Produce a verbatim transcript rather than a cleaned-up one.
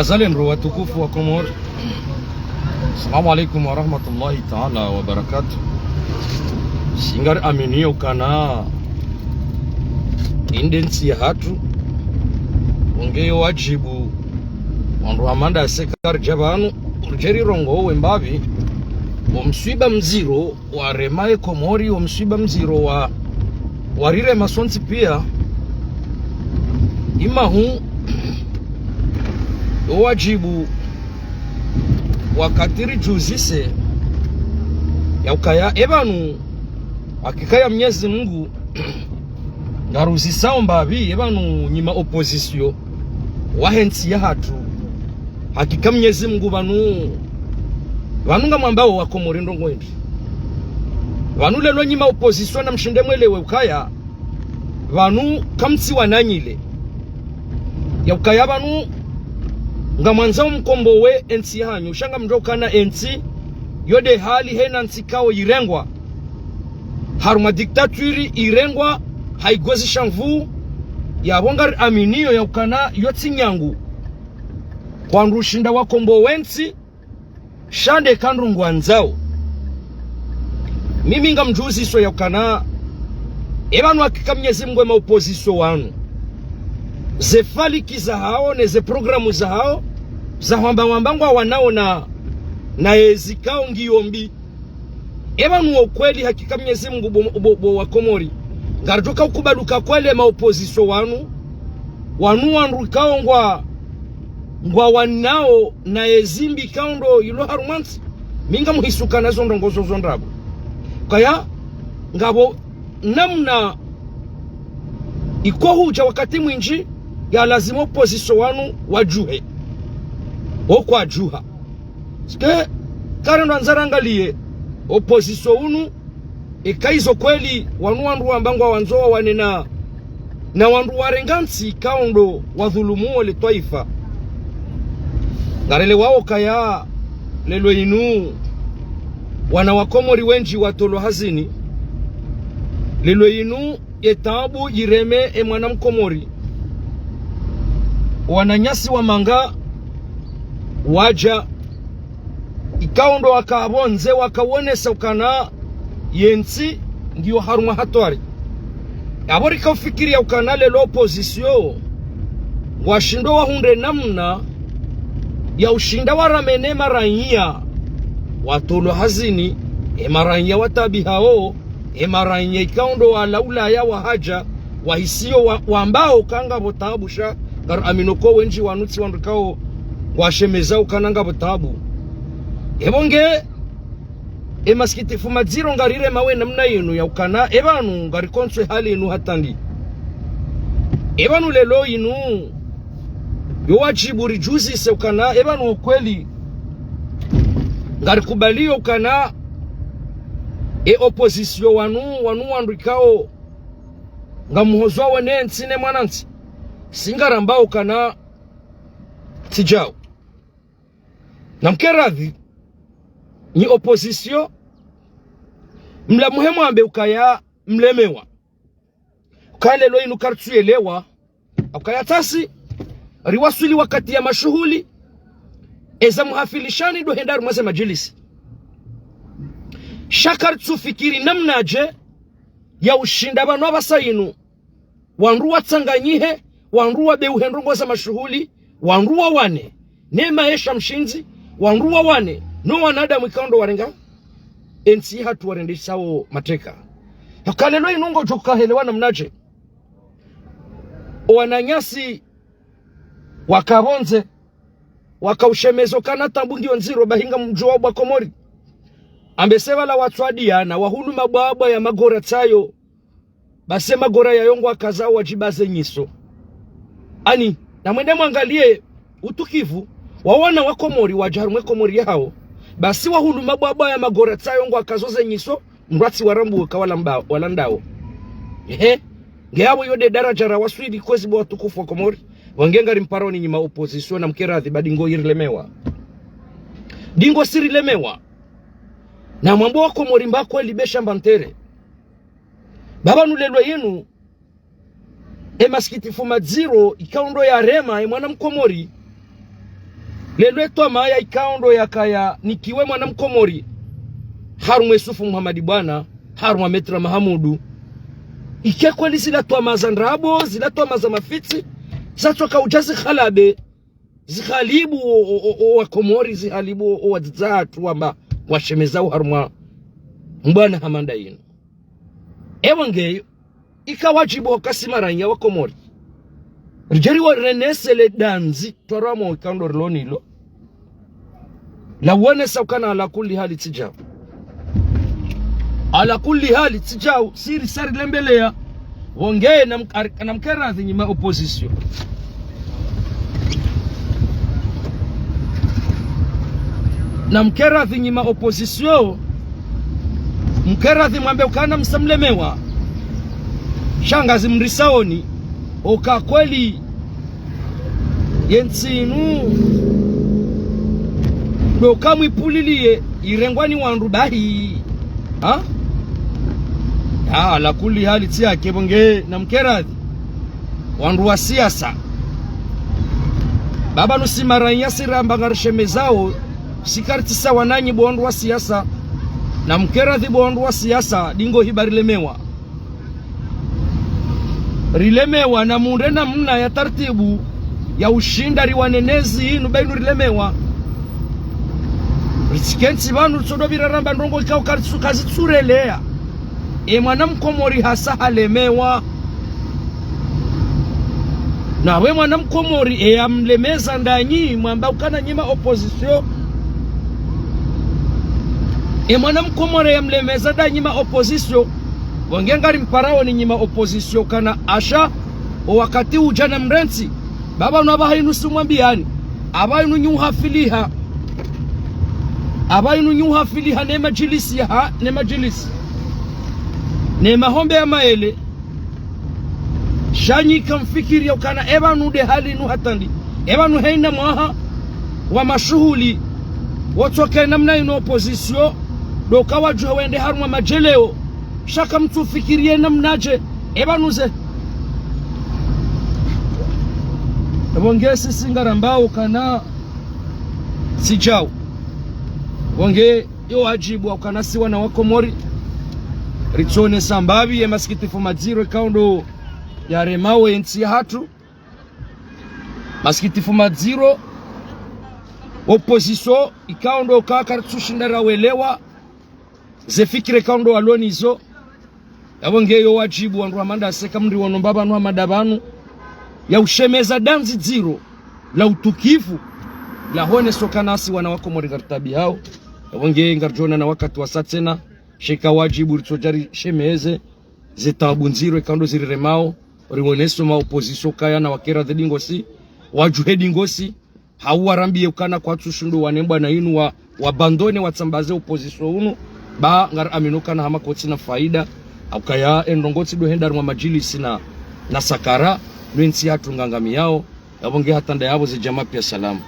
Wazalendo watukufu wa Komori. Assalamu alaikum wa rahmatullahi ta'ala wa barakatuh. Sisi ngari aminio ukana inde ntsi yahatru, ongeyo wajibu wandru wa manda ya sekari dja pvanu, urujeri rongowe mbapvi, omswiba mdziro warema ye Komori, omswiba mdziro wa, warirema sontsi pia. Imahu, owajibu wakati ridjuzise, ya ukaya, epvanu, hakika ya Mnyezi Mungu, ngaruzisao mbapvi, epvanu nyi ma opposition wahe ntsi yahatru. Hakika Mnyezi Mungu pvanu, pvanu ngamwambao wa Komori ndrongoo ndri. Pvanu lelo nyi ma opposition namshinde mwelewe ukaya, pvanu kamtsi wananyile. Ya ukaya pvanu ngamwandzao mkombowe entsi yahanyu, sha ngamdjo ukana entsi, yo nde hali hena ntsi ikao irengwa harumwa dictature, irengwa ha igozi sha nvuu, yapvo ngari aminio ya ukana yo tsi nyangu kwa wandru ushinda wakombowe entsi, sha nde ka ndrongoo wandzao. Mimi ngamdjuziso ya ukana, epvanu hakika Mnyezi Mungu, ema opposition wanu, ze faliki zahao, ne ze programu zahao, za hwamba hwamba ngwawanao na, na ezi ikao ngiyo mbi. Epvanu wo kweli hakika Mnyezi Mungu bo, bo, bo wa Komori, ngaridjoka ukubali uka kweli ema opposition wanu, wanu wandru ikao ngwa, ngwawanao na ezi mbi ikao ndo ilo harumwa ntsi, mi ngamhisi ukana zo ndrongoo zo zo ndrabo. Kaya, ngapvo namna iko hudja wakati mwindji ya lazima opposition wanu wadjuhe. Wo kwadjuha. Sike, kare ndo andza rangaliye, opposition unu, eka izo kweli, wanu wandru wamba ngwawandzo wawane na, na wandru warenga ntsi ikao ndo wadhulumuo le twaifa. Ngarelewao kaya, lelo inu, wana wa Komori wendji watolwa hazini. Lelo inu, ye taabu yireme e mwana Mkomori. Wananyasi wa manga wadja, ikao ndo waka pvondze wakawonesa ukana ye ntsi ngiyo harumwa hatwari. Apvo rika ufikiri ya ukana lelo opposition ngwashindo wahundre namna ya ushinda waramene maraiya watolwa hazini, e maraiya wataabihao, e maraiya ikao ndo wala Ulaya wahadja, wahisiyo wa, wambao ka ngapvo taabu sha, ngari aminio ko wendji wanu tsi wandru ikao ngwashemezao ukana ngapvo taabu. Epvo nge, e masikitifu madziro ngariremao we namna yinu ya ukana, epvanu ngarikontswe hali inu hata ndi. Epvanu lelo inu, yo wajibu ridjuzise ukana, epvanu wo kweli, ngarikubaliyo ukana, e opposition wanu, wanu wandru ikao ngamhozwao ne ntsi ne mwanantsi, si ngarambao ukana tsi djao. Namke radhi, nyi opposition, mlamuhe mwambe ukaya mlemewa. Ukaya lelo inu karitsu yelewa, ukaya tasi, riwaswili wakati ya mashuhuli, eza muhafilishani ndo henda harumwa ze madjilisi. Sha karitsu fikiri namnadje ya ushinda pvanu apvasa inu, wandru watsanganyihe, wandru wabeuhe ndrongoo za mashuhuli, wandru wawane ne maesha mshindzi, wandru wawane no wanadamu ikao ndo warenga entsi yahatru warendesao mateka. Yaka lelo inu ngodjo ukahelewa namnadje? Owananyasi waka pvondze, waka ushemeza ukana taabu ngiyo ndziro, bahi ngamdjuwao bo wa Komori. Ambese pvala watswadiana, wahulu mabwabwa ya magora tsayo, basi magora yayo ngwakazao wadjibaze nyiso. Ani, namwende mwangaliye utukivu wa wana wa Komori, wadja harumwa e Komori yahao. Basi wahulu mabwabwa ya magora tsayo ngwakazo ze nyiso, mndru atsi warambuwe ka wala mba, wala ndawo. Ehe, nge apvo yo nde daraja rawaswili kwezi bo watukufu wa Komori. Wange ngari mparoni nyi ma opposition namke radhi ba dingo irilemewa. Dingo sirilemewa. Namwambo wa Komori mba kweli be shamba ntere. Ba pvanu lelo inu, e masikitifu madziro, ikao ndo yarema, e mwana Mkomori, Lelo etwamaya ikao ndo yakaya nikiwe mwana mkomori, harumwa Yusufu Muhamadi Bwana, harumwa Maître Mahamudu. Ike kweli zila twamaya za ndrabo, zila twamaya za mafitsi, zatsoka udja zikhalabe, zikhalibu o, o, o, o wakomori, zikhalibu o, o wadzadze watru wamba washemezao harumwa mbwana hama nda inu. Ewa ngeyo, ika wadjibu wakasi maranya wakomori. Ridjeri wa renesele dandzi, twaramo ikao ndo rilo nalo. La wonesa ukana ala kulli hali tsi djau. Ala kulli hali tsi djau, siri sari lembeleya. Wonge na mk-, ar-, na mkeradhi nyi ma opposition. Na mkeradhi nyi ma opposition. Mkeradhi mwambe ukana msamlemewa. Sha ngazi mrisaoni. Oka kweli. Yentsi inu. Ndo kamwipuliliye irengwa ni wandru bahi. Ha? Ha, ala kulli hali tsi yake bo nge na mkeradhi. Wandru wa siasa. Baba nusi maranya siramba ngarishemezao, sikaritsi sawa nanyi bo wandru wa siasa. Na mkeradhi bo wandru wa siasa, dingo hiba rilemewa. Rilemewa na mundre namna ya tartibu ya ushinda riwanenezi inu ba inu rilemewa. Ritsikentsi pvanu ritsodo pvira ramba ndrongo ikao karitsu-, kazitsureleya. E mwana mkomori hasa halemewa. Nawe mwana mkomori e yamlemeza ndanyi mwamba ukana nyi ma opposition. E mwana mkomori e yamlemeza ndanyi ma opposition. Wonge ngari mparaoni nyi ma opposition kana asha, o wakati udja na mrentsi. Baba no aba hainu sumwambiani. Aba inu nyi uhafiliha. Aba inu nyi uhafiliha ne madjilisi ya ha, ne madjilisi. Ne mahombe ya maele. Sha nyi kamfikiri ya ukana eba nu de hali nu hatandi. Eba nu heina mwaha wa mashuhuli. Wotsoke namna inu opposition. Ndo kawadjuha wende harumwa madjeleo. Sha kamtsufikiriye namnadje. Eba nu ze. Ebo nge sisi ngarambao ukana tsi djau. Wonge yo wadjibu wa ukana si wana wa Komori. Ritsonesa mbapvi ye masikitifu madziro ikao ndo yaremao ye ntsi yahatru. Masikitifu madziro, opposition, ikao ndo kaka ritsushinda rawelewa, ze fikira ikao ndo walo nizo. Yapvo nge yo wadjibu wandru hama ndasi eka mri wono mbapvanu hama ndapvanu, ya ushemeza dandzi dziro la utukifu, la honesa ukana si wana wa Komori ngaritaabihao. Yapvo nge ngaridjo onana wakati wasa tsena, sha ika wadjibu ritsodja rishemeze ze taabu ndziro ikao ndo ziriremao, riwonese ma opposition ukaya na wakeradhi dingosi, wadjuhe dingosi, hau warambiye ukana kwatsushindo wane mbwana inu wa, wabandone watsambaze opposition unu, ba ngari amino ukana hama kotsi na faida, ukaya e ndrongo tsi ndo henda harumwa madjilisi na, na sakara, no e ntsi yahatru ngangamiyao, yapvo nge hata nda yapvo ze djamaa piya salama.